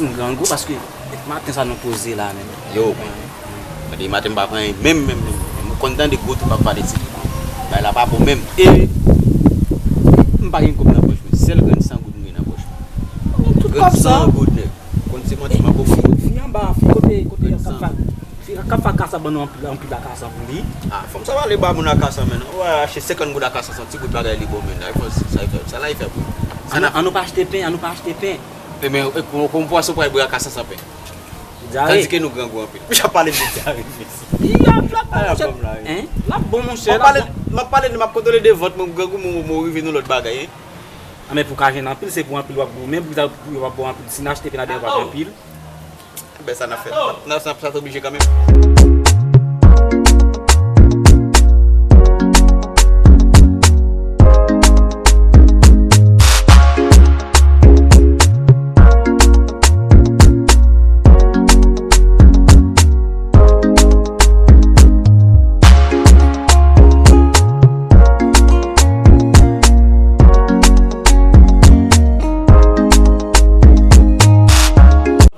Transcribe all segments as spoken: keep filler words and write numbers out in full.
M grangou paske maten sa nou poze la menm. Yo, men. Tande maten m pa pran anyen menm, menm, menm. Mwen konn tande gwo twoup ap pale ti twoup. Bagay la pa bon menm. E m pa gen kòb nan pòch mwen. Sèl grenn san goud m gen nan pòch mwen. Tout kòb sa. Grenn san goud, nèg. Konn se manti m ap ofri. Fi anba, fi kote, kote yo kap fa. Fi kap fa kasa ban nou anpil, anpil akasa pou li. Ah, fanm sa pale ba moun akasa, men. Ou wè, achte senkant goud akasa, se yon ti bout bagay li bon, men. Sa, sa, sa la, li fè pou. An nou, an nou pa achte pen, an nou pa achte pen. E men, e, kòman, kòman pwason pral bwè akasa san pen? Dyare. Tandis ke nou grangou anpil. Misye ap pale de dyare, mesye. Li ap, l ap bon, monchè. Hein? L ap bon, monchè, l ap bon. M ap pale, m ap pale de, m ap kontwole de vant mwen, grangou, mwen, mwen rive nou lòt bagay, hein? Ah, men pou ka jwenn anpil, se pou anpil w ap goumen, pou w ap, pou w ap bon anpil. Si n achte pen la, devan w ap anpil. Ben, sa n ap fè. N ap, n ap, sa, sa t oblije kanmenm.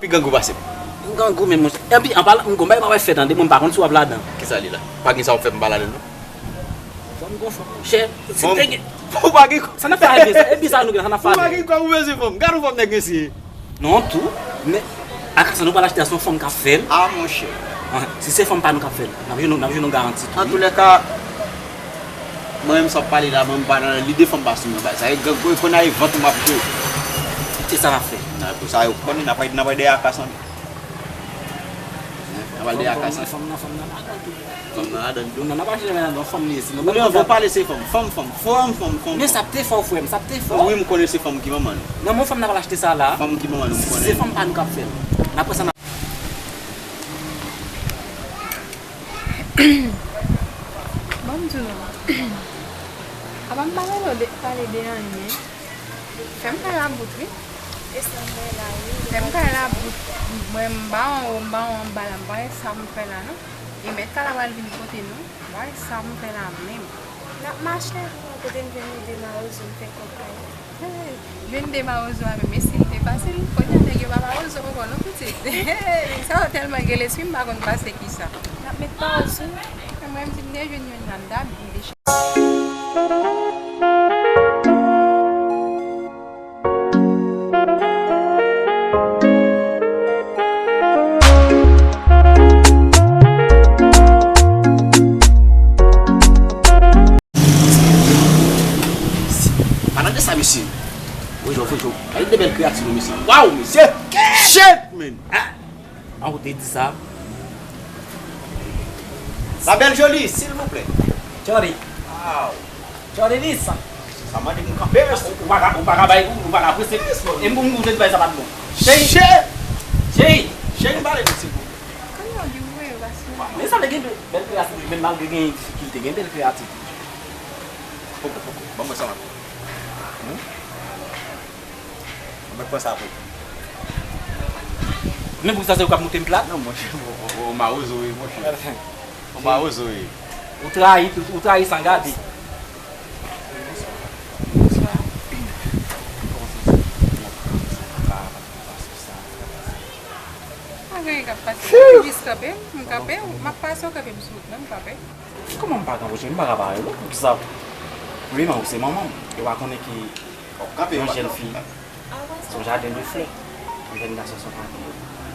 Pi grangou pase m. M grangou menm, monchè. Epi, an palan, m gon bagay m ap fè, tande, mwen m pa konn si w ap ladan. Kisa li la? Pa gen sa w ap fè m pa ladan, non. Fanm gon fanm, monchè. Si te gen. Ou pa gen kò. Sa n ap fè a epi sa, epi sa nou gen, sa n ap fè. Ou pa gen kò, ou bezwen fanm. Gade yon fanm nèg mesye. Non, tou. Men, akasa nou pral achte a, se yon fanm k ap fè l. Ah, monchè. Ah, si se fanm pa nou k ap fè l, n ap jwenn, n ap jwenn yon garanti tou. Antoulèka, mwen menm sa w ap pale la, mwen m pa nan lide fanm pa sou mwen, bagay sa e grangou, e konn a e vant ou m ap jwe. Se sa n ap fè. Nan, pou sa yo konn, n ap, n ap dèyè akasa. N ap dèyè akasa. Fanm nan, fanm nan, fanm nan ladan tou. Fanm nan ladan tou. Non, n ap achte nan fanm li, sinon. Ou lè w pale se fanm, fanm, fanm, fanm, fanm, fanm. Men sa ap te fè w, frè m, sa ap te fè w. Wi, m konnen se fanm ki manman nou. Nan men fanm nan pral achte sa la. Fanm ki manman nou, m konnen. Si se fanm pa nou k ap fè l. N ap pran sa. Ban m di w non. Apa m pa rele w de, pale de anyen. Fè m kay labout, wi. E sa m wè la, wi. Fè m kay labout. Mwen, m pa anwo, m pa anwo anba la, m pa wè sa m fè la, non. E mèt kay la pral vin kote nou, m pa wè sa m fè la menm. N ap mache, kote m jwenn ide mawozo, m fè kòb kay la. Jwenn de mawozo a menm, e si l te fasil, kounye a nèg yo pa mawozo ankò non pitit. Nèg sa yo tèlman gen lespri, m pa konn pase kisa. N ap met pawòl sou. Mwen menm si m te jwenn youn la, m t ap byen deche. Malad de sa, mesye. Voye w, voye w. Gade de bèl kreyati nou, mesye. Waw, mesye. Shit, man. Ah. An ou te di sa? La belle jolie, silvouplè. Jolly. Waw. Jolly Lisa. Sa mande pou kanpe, mesye. Ou pa ka, ou pa ka bay, ou pa ka prese. E m pou m te di bay sa pa t bon. Cheri. Cheri. Cheri. Cheri, pale nou, silvouplè. Men sa vle gen bèl kreyati toujou, menm malgre gen difikilte, gen bèl kreyati toujou. Poko, poko. Ban mwen sa m ap. Hmm? Mwen pran sa pou. Men pou sa se ou k ap moute m plat? Non, monchè, ou, ou, ou mawozo wi, monchè. Ou mawozo wi. Ou trayi, ou trayi san gade. Pa gen anyen k ap pase. Ou jis kanpe, m kanpe, m ap pase, ou kanpe m sou wout mwen, m kanpe. Kòman m pa kanpe, cheri? M pa ka pa rele w. Poukisa? Premyèman, ou se manman m. E w pa konnen ke yon jèn fi se yon jaden de flè. Yon jèn gason se yon paten.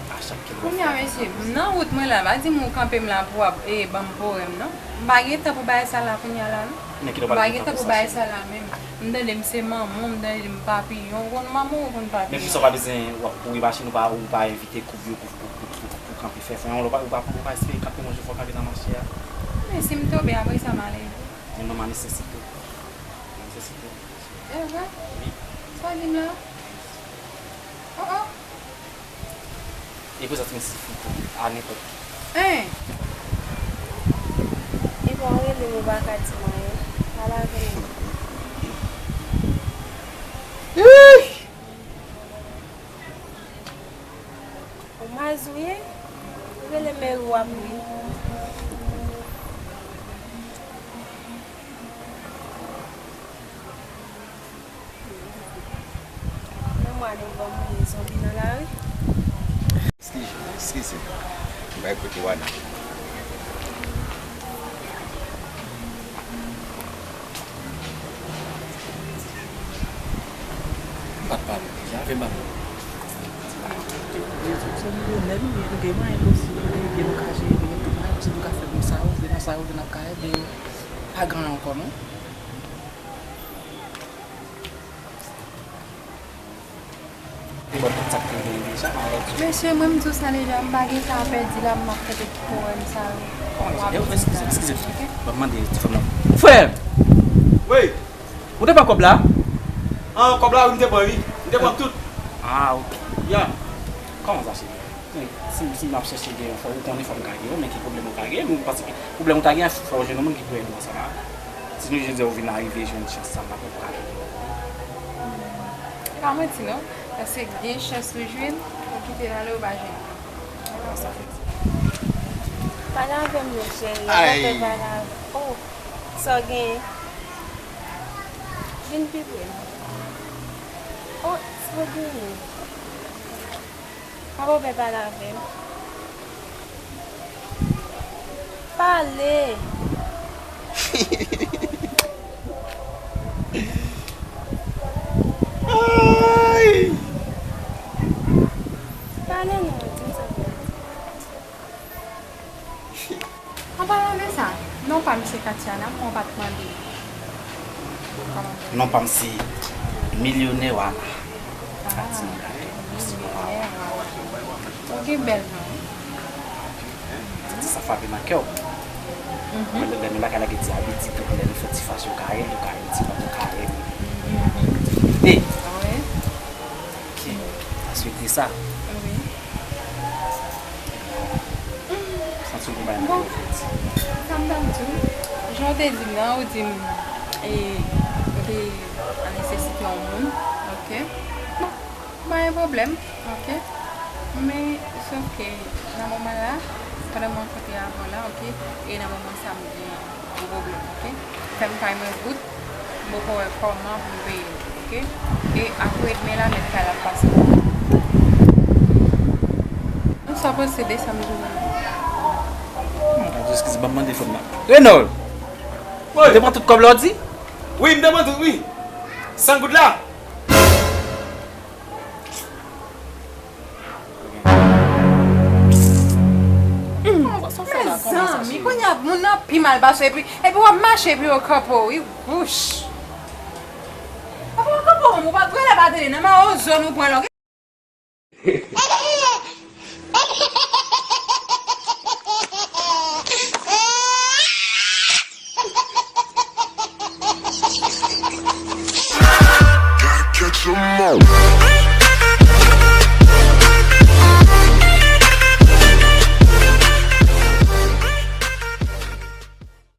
A chak kèk. Kounye a, mesye, m nan wout mwen la, pa di m ou kanpe m la pou w ap, e, ban m pwoblèm, non. M pa gen tan pou bagay sa la kounye a la, non. M pa gen tan pou bagay sa la menm. M tande m se manman w, m tande m papiyon. Ou konn manman w, ou konn papiyon. Men poukisa w pa bezwen w ap kouri machin, ou pa, ou pa envite koup yo pou, pou, pou, pou, pou kanpe fè fwen an, ou pa, ou pa, ou pa espere kanpe yon jou fò w kanpe nan mache a. Men si m tonbe, apre sa m a leve. Men manman nesesite w. Manman nesesite w. E vre? Wi. Sa w di m la? Oh, oh. E prezans mwen sifi tou, a nenpòt ki. Hein? Epi w rele m, ou pa ka di m anyen. Pale avè m. Ou mazouye? Ou rele mèri w ap ri. Menm mwa nèg ban m ri, zonbi nan lari. Ay, kote Wana? M pa t pale deja, fè ba m. Se milionè nou ye, nou gen mwayen posib, nou gen byen nou ka jere, nou gen tout mwayen posib nou ka fè, nou sa yo vle, nan sa yo vle n ap ka ede yo. Pa gen anyen ankò non. Li ban tout sa k te gen deja, malè. Mesye, mwen m di w sa deja, m pa gen tan a pèdi la, m ap fè tout pwoblèm sa yo. Kòman sa? Yo, eskize, eskize. Ok? Ban m mande ti fanm nan. Frè! Wi! Ou te pran kòb la? An, kòb la, wi, m te pran, wi. M te pran tout. Ah, ok. Ya. Kòman sa, cheri? Si, si m ap chèche gen, fò ou konnen, fò m ka gen, men ki pwoblèm ou ka gen, men paske pwoblèm ou ta gen, fò w jwenn yon moun ki pou ede w ansanm a. Si nou jodi a ou vin arive jwenn chans sa, m pa kwè pou ka gen. E pa manti non, paske gen chans ou jwenn, ou kite l ale, ou pa jwenn. Sa fè di. Pale avè m non, cheri. Ay. Pale avè m. Oh, sa w genyen? Vin pi pre m. Oh, sa w genyen? Papa, w pè pale avè m. Pale! Ay! Pale non, di m sa w vle di. An palan de sa, non pa m se Katiana, mwen pa t mande. Non pa m se milyonè Wana. Ah, milyonè Wana. Ou gen bèl non wi. Sa frape nan kè w. Lè, lè nou lakay la gen ti abitid, lè nou fè ti fache, ou ka rele, ou ka rele ti papa, ou ka rele. Wi. Ok. Aswete sa. Wi. Santi w gen bagay nan kè w pou di. Sa m t ap di w, jan w te di m nan, ou di m, e, ou te an nesesite yon moun, ok. Bon, pa gen pwoblèm, ok. Men, sòf ke nan moman la, pandan m rankontre avè w la, ok, e nan moman sa m gen yon pwoblèm, ok. Fè m kay mwen bout, m poko wè kòman pou m peye l, ok? E apre demen la, mèt kay la ap pase. Sa pase de sa m di w la. Eskize, ban m mande fanm nan. Renold! Wi. Ou te pran tout kòb la, w di? Wi, m te pran tout, wi. San goud la. Mezanmi, kounye a moun nan pi mal pase, epi, epi w ap mache epi yo kanpe w, wi, wouch. Epi w ap kanpe w, ou pa t prale pa tande, nan mawozo nou pran la, ok?